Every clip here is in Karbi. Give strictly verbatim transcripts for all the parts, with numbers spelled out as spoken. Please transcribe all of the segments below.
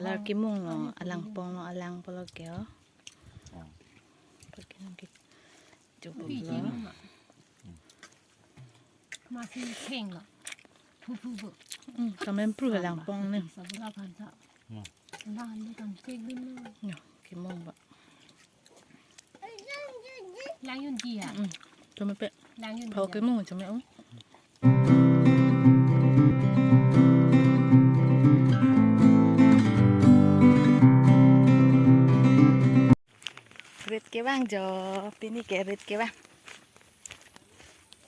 Lar kimung lo, alangpong lo, alang pulo ke ho. Oh. Pakin ke cukup lo. Masih keng lo. Pupu bu. Hmm, kamen pru alangpong ni. Sabula kan sa. Hmm. Lah, ni kan keng din lo. Ya, kimung ba. Lang yun dia. Hmm. Cuma pe. Lang yun Pau dia. Kimung cuma oh. Rit kevang jo, pini ke rit kevang.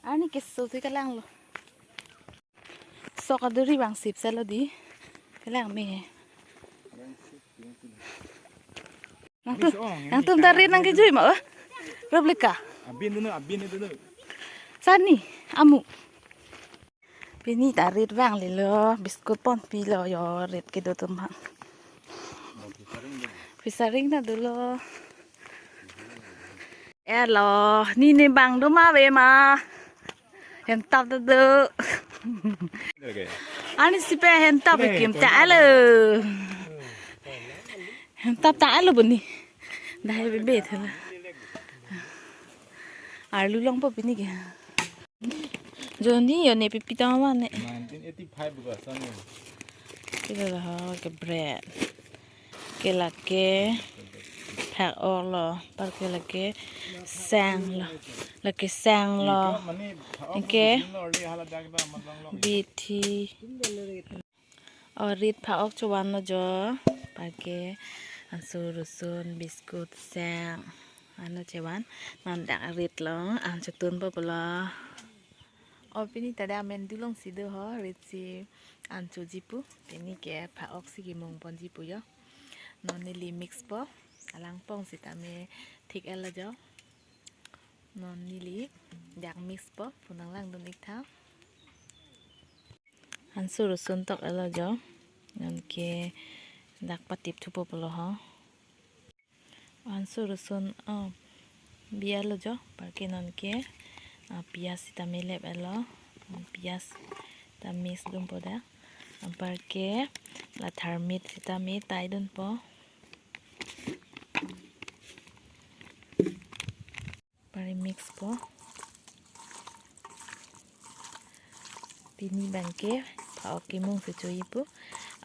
Arni keso si kelang lo. Sok aduri bang sip selo di. Kelang me. Nangtum, Miss Ong, nangtum ini ta rit nang kejui ma, oh? Replika. Abin dulu, abin itu dulu. Sani, amu. Pini ta rit vang lelo, biskut ponpi lo yo, rit kedo atum ha. Pisaring ta dolo. Elo, nini bang do ma ave ma. Hentap ta do. Oke. Ani si pe hentap Oke, kim ta alo. Hentap ta alo buni. Dahai bebe thala. Arlu longpo pini ke. Joni yo ne pipi tama ne. Nineteen eighty-five ko asal ni. Kita dah ke bread. Ke lake phak-ok lo, par ke lake sang lo. Lake sang lo. Anke bithi. O rit phak-ok chovan lo jo. Par ke anso roson biskut sang. Ano chevan. Non dak rit lo. An chotun po pulo. O pini ta dak amen dulong si do ho. Rit si an choji pu. Pini ke phak-ok si kimung ponji pu yo. Non neli mix po. Alangpong sitame thik-et lo jo. Non neli dak mix po. Pu nanglangdun ik tha. Anso roson tok-et lo jo. Non ke dak patip thupo pulo ho. Anso roson, oh, bi-et lo jo. Par ke non ke, ah, piyaj sitame lep-et lo. Piyaj ta mix dunpo dak. Par ke la tharmit sitame tai dunpo. Pari mix po. Pini bangke phak-ok kimung si choji pu.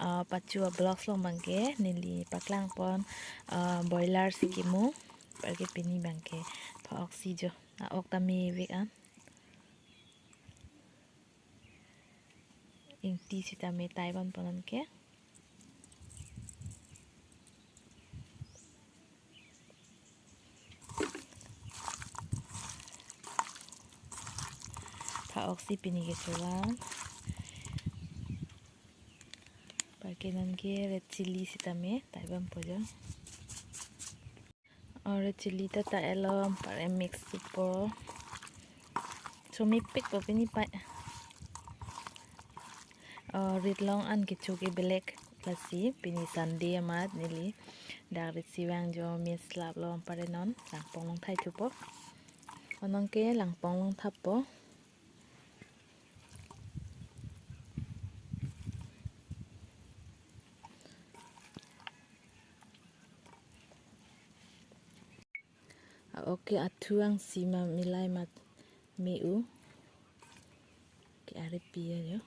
Ah, pachu a-vlogs along bangke neli paklang pon, ah, boiler si kimung. Par ke pini bangke phak-ok si jo. A-ok ta me vek an. Ingti sitame tai ban ponon ke. Phak-ok si pini ke chovan. Par ke non ke red chilli sitame tai ban po jo. O red chilli ta tai-et lo, pare mix thupo. Chomepik po pini pai. O rit along an kecho ke belek lasi pini Sunday amat neli dak rit si vang jo, mix lap lo, pare non langpong along thai thupo. O non ke langpong along thappo. A-ok ke athu ang si ma milai ma me-u. Ke ari pi ajo.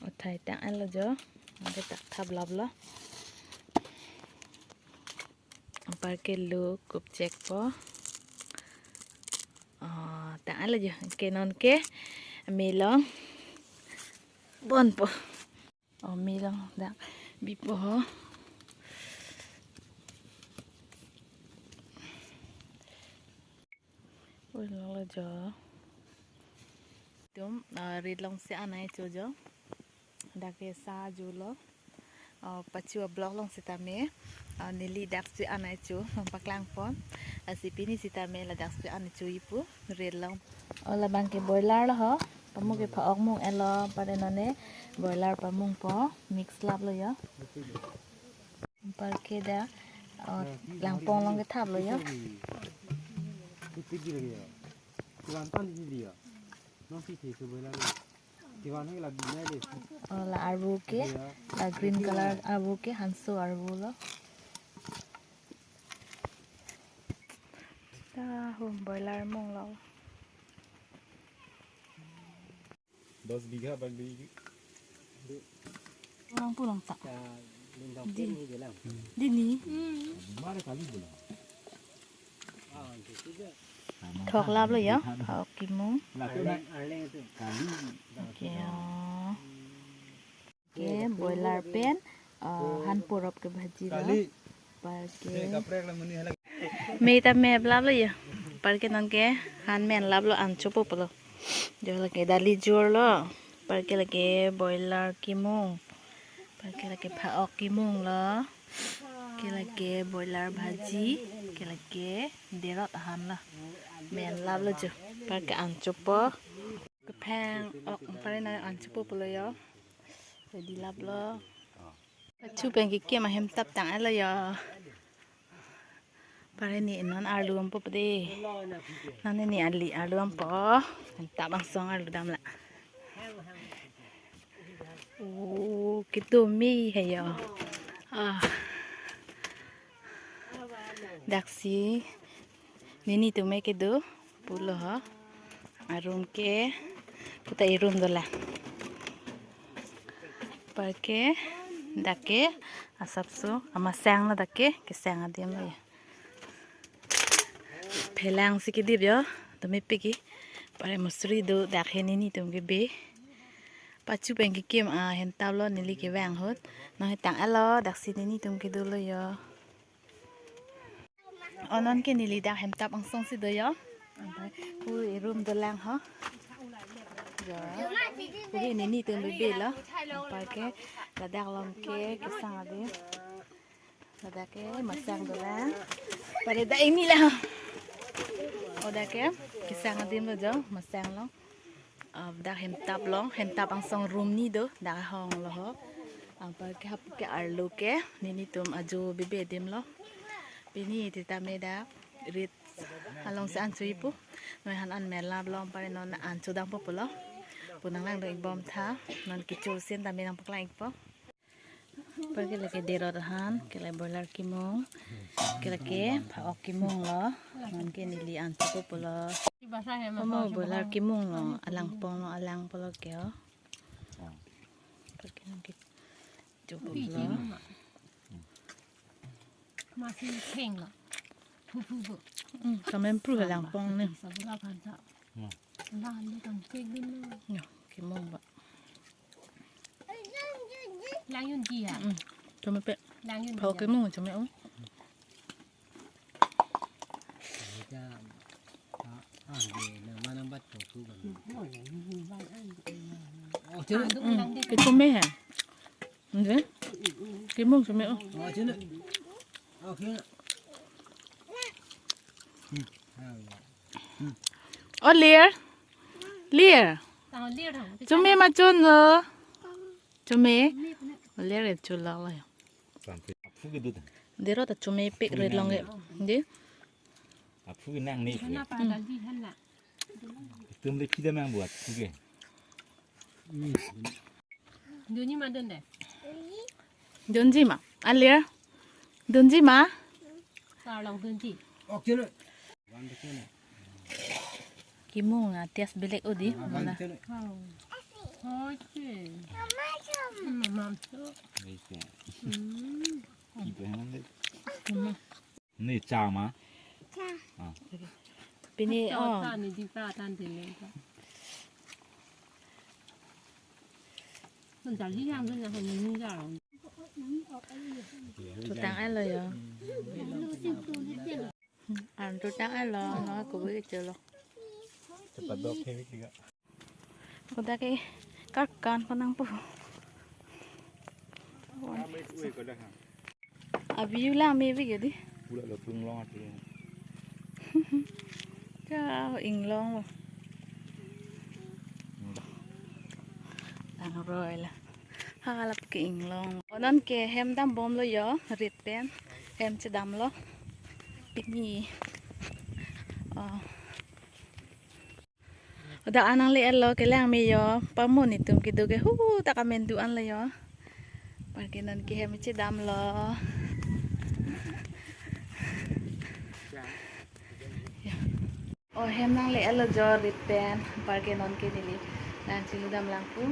O thai tang-et lo jo. Anke tak thap lap lo. Par ke lo kup chek po. O, tang-et lo jo. Ke non ke me along bon po. O, me along dak bipo ho. Oi, lo lo jo. Tum, ah, rit along si an ai cho jo. Dak ke sa jo lo. Ah, pachu a-vlog along sitame. Ah, neli dak si an ai cho, nangpaklang pon. Lasi pini sitame ladak si an ai choji pu, rit along. O labang ke boiler lo ho. Pamu ke phak-ok mung-et lo, pare none boiler pamung po, mix lap lo jo. Par ke dak, o, langpong along kethap lo jo. Diwan ke la binai le. Oh, la arvo ke, la green color arvo ke, hanso arvo lo. Ta hum boiler mung lo. दस बीघा bag di. Orang pulang tak? Dini. Mana kali bola? Thok lap lo ya. Oke mung. Laku na kali. Oke ya. Oke, boiler pen, uh, han porop ke bhaji lo. Kali. Parke. Kaprek la muni hala. Me ta me lap lo ya. Parke non ke han men lap lo, an chopo pulo. Jo lake dali jor lo. Parke lake boiler kimung. Parke lake pha-ok kimung lo. Ke lake boiler bhaji. Ke lake derot ahan lo. Men lap lo jo. Parke an chopo. Kephang ok pare na an chopo pulo yo. Ready lap lo. Pachu pen kekim ahem tap tang-et lo yo. Pare ni non arlu ampo pede. Non ni ali arlu ampo. Tap angsong arlu dam la. Oh, kitu mi he yo. Ah. Daksi. Nini tum me kedo pulo ho. Arum ke puta irum dolang. Parke dak ke asapso amasang lo dak ke, kesang adim lo ya. Phelang si kedip yo, tumi piki. Pare musri do dak he nini tum ke be. Pachu pen kekim ahem tap lo neli kevang ahut. Nang he tang-et lo daksi nini tum kedo lo yo. Oh non ke neli dak hem tap angsong si do yo. Pu irum dolang ho. Jo. Pu nini tum bebe lo. Parke ladak along ke kesang adim. Ladak ke masang dolang. Pare dak ini la ho. Oh dak ke kesang adim lo jo, masang lo. Ah, dak hem tap long, hem tap angsong room ni do, dak ahong lo ho. Anparke hapu ke arlo ke, nini tum ajo bebe adim lo. Pini tita me dak rit along si an cho-i pu. Noi han an men lap lo, anpare non an chodam po pulo. Pu nanglang do-ik bom tha, non kecho sin ta me nangpaklang-ik po. Parke lake derot ahan, ke lake boiler kimung, ke lake pha-ok kimung lo, non ke neli an chopo pulo. Omo boiler kimung lo, alang pong lo, alang pulo ke o. Parke non ke chopo pulo. Masi theng lo. Phu phu bo. Hmm, kamen pru alang pong ni. Sabula kan ta. Hmm. Lang ni kan theng din lo. Yo, kimung ba. Lang yun ji ya. Hmm, chome pe. Lang yun ji. Pha-ok kimung chome o. Ah, ah, dia nama nambat tu tu kan. Oh, tu. Hmm, ke chome he. Nde? Kimung chome o. Oh, tu na. Oh, tu na. Hmm. Ah, ya. Hmm. Oh, lir. Lir. Tang lir thang. Chome ma chun lo. Chome. Lir e chulak lo ya. Aphu ke du ta. Derot ta chome pik rit long e. Di. Aphu ke nang ni. Chuna pa dal di han la. Tum le phi da mang buat aphu ke. Dun ji ma dun de. Dun ji ma. Alir. Dun ji ma. Sarlong dun ji. Kimung a taste belek odi. Mana? Hau. Hoi ke. Mama tu. Hmm. Ni cha ma. Ah. Pini, oh. Ni di pa tan de le. Mun jali yang dun na han ni ja lo. Chutang-et lo yo. An chutang-et lo, no ko bi chelo. Cepat dok he tiga. Kodak ke karkan ko nangpo. Abi ula me bi gedi. Ula lo tung long ati. Ka inglong lo. Langroi la. Halap ke inglong. Oh non ke hem dam bom lo yo, rit pen. Hem chedam lo. Pini. Oh. Dak an nangle-etlo, kelang me jo, pamon itum kedo ke hu ta kamen do-an lo jo. Parke non ke hem chedamlo. O hem nangle-etlo jo rit pen, parke non ke neli nangchiludam lang pu.